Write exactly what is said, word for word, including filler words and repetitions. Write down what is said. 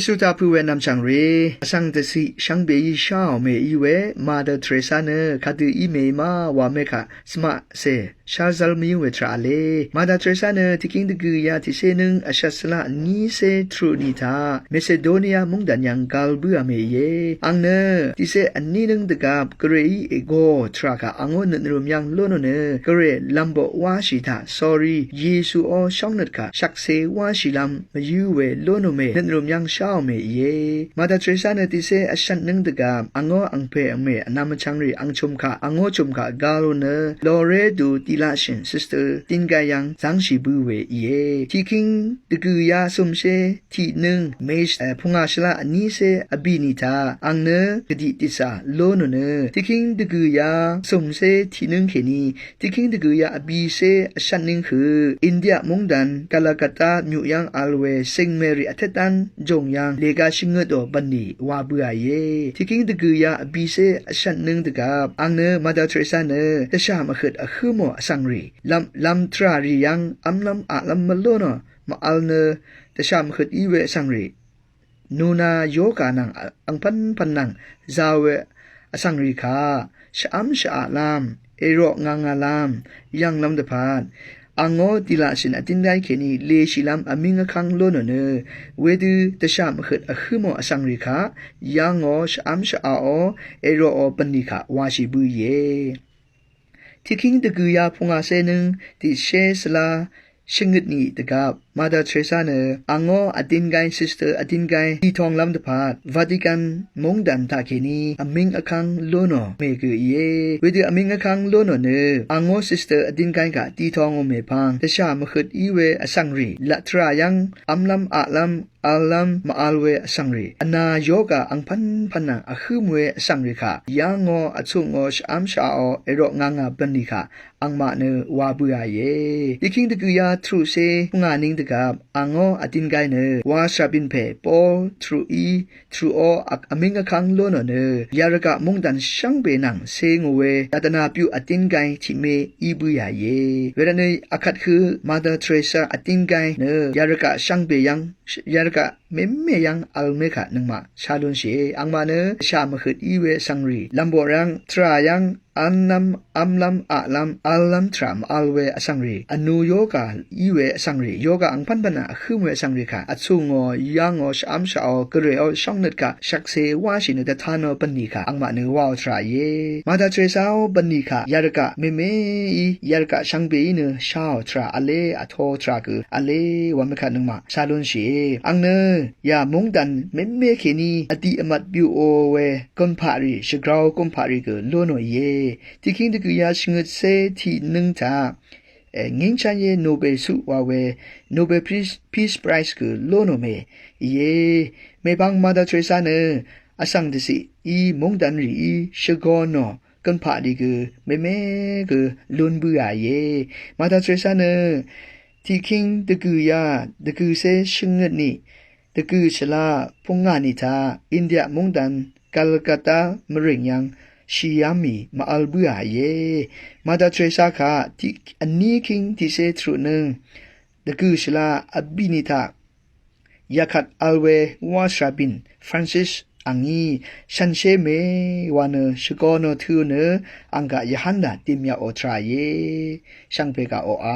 Sutaq pø̄ we nvmchv̀ng rì vsvng dvciq shvngbeí sháò mèí we Mother Teresa nø kadø í mèí má wa mekaq svmaqcè sházv́l mvyǿ we tvrà v̄le. Mother Teresa nø tiqkíng dvgø̀yá tiqcé nǿng vshvt svlaq vnícé truq ni taq Macedonia móngdàn yv̀ng gal bǿà mèíe. Àng nø tiqcé vní nǿng dvgvp Gvrayí ègō tvrà kaq àngó nøt nvrùm yv́ng lónò nø Gvray lv̀mboq wáshì taq sórí Yesuó shóngnøt kaq shvkse wáshìlv́m mvyǿ we lónò mè nøt nvrùm yv́ng sháò mèíe. Mother Teresa nø tiqcé vshvt nǿng dvgvp àngó angpè angmè vnvm vchvng rì angchø̀m kaq àngó chø̀m kaq galò nø loré du tiqlaqshø̀n Sister Tinggay yv́ng zv́ngshì bǿ we íe. Tiqkíng dvgø̀yá cø̀mcé tiq nǿng mèí pungà shvlaq vnícé vbì ni taq àng nø gvdiq tiqcà lónò nø tiqkíng dvgø̀yá cø̀mcé tiq nǿng kèní tiqkíng dvgø̀yá vbìcé vshvt nǿng høq India móngdàn Calcutta myuq yv́ng vl we Saint Mary vtét dán jòng yv́ng lèga shvngøtò bv̀nlì wa bǿà íe. Tiqkíng dvgø̀yá vbìcé vshvt nǿng dvgvp àng nø Mother Teresa nø dvshà mvhøt vhǿmò vsvng rì lv̀m lv́m tvrà rì yv́ng v́mlv́m aqlv́m mvlónò mvvl nø dvshà mvhøt í we vsvng rì nuna yoga nvng angpv́npv̀n nvng zā we vsvng rì kaq shvv́m shvaqlv́m èroq ngangàlv́m yv̀nglv́m dvpvt àngó tiqlaqshø̀n vdín gáy kèní leshìlv́m vmíng vkv́ng lónò nø wedø dvshà mvhøt vhǿmò vsvng rì kaq yv́ngò shvv́m shvaqò èroqò bv̀nlì kaq washì bǿ íe. Tiqkíng dvgø̀yá pungàcé nǿng tiqcé svlá shvngøt ni dvgvp Mother Teresa nø àngó vdín gáy Sister vdín gáy tiqtonglv́m dvpvt Vatican móngdàn taq kèní vmíng vkv́ng lónò mè gø íe. Wedø vmíng vkv́ng lónò nø àngó Sister vdín gáy kaq tiqtongò mèpvng dvshà mvhøt í we vsvng rì laq tvrà yv́ng v́mlv́m aqlv́m v̄llv́m mvvl we vsvng rì vna yoga angpv́npv̀n nvng vhǿm we vsvng rì kaq yv́ngò vchuqngò shvv́m shvaqò èroq ngangà bv̀nlì kaq àngmaq nø wa bǿà íe. Tiqkíng dvgø̀yá truqcé pungà ning dvgvp àngó vdín gáy nø wa svrabìn pè Pol truq í truqó vmíng vkv́ng lónò nø yarvgaq móngdàn shvngbe nvng cengò we dvdvnà pyuq vdín gáy tiqmé í bǿà íe. Wervtnø akvt hø Mother Teresa vdín gáy nø yarvgaq shvngbe yv́ng yarvgaq mème yv́ng vl mé kaq nøngmaq shá lúnshìe. Àngmaq nø dvshà mvhøt í we vsvng rì lv̀mboq rv́ng tvrà yv́ng v́mlv́m v́mlv́m aqlv́m v̄llv́m tvrà mvvl we vsvng rì vnu yoga í we vsvng rì yoga angpv́npv̀n nvng vhǿm we vsvng rì kaq vchuqngò yv́ngò shvv́m shvaqò Gvrayó shóngnøt kaq shvkse wáshì nø dvtanò bv̀nlì kaq àngmaq nø waò tvrà íe. Mother Teresaó bv̀nlì kaq yarvgaq mèmeí yarvgaq shvngbeí nø sháò tvrà v̄le, vtō tvrà gø v̄le wa mé kaq nøngmaq shá lúnshìe. Àng nø yà móngdàn mème kèní vdiq vmat byuqò we gùnpaqrì shvgrau gùnpaqrì gø lónò íe. Tiqkíng dvgø̀yá shvngøtcé tiq nǿng taq ငြိမ်းချမ်းရေး Nobel ဆု wa we Nobel Peace Prize gø lónò mè íe. Mèpvng Mother Teresa nø vsvng dvciq í móngdàn rìí shvgonò gùnpaqrì gø mème gø lún bǿà íe. Mother Teresa nø tiqkíng dvgø̀yá dvgø̀cé shvngøt ni dvgø̀ shvlá pungà ni taq India móngdàn Calcutta mvrìng yv́ng shìá mì mvvl bǿà íe. Mother Teresa kaq tiq vní kíng tiqcé truq nǿng dvgø̀ shvlá vbì ni taq yakvt vl we wá svrabìn Francis àngí shànshér mè wa nø shvgonò tø̄ nø àng gaq yvhánlà dìmyaqò tvrà íe. Shvngbe gaq oqà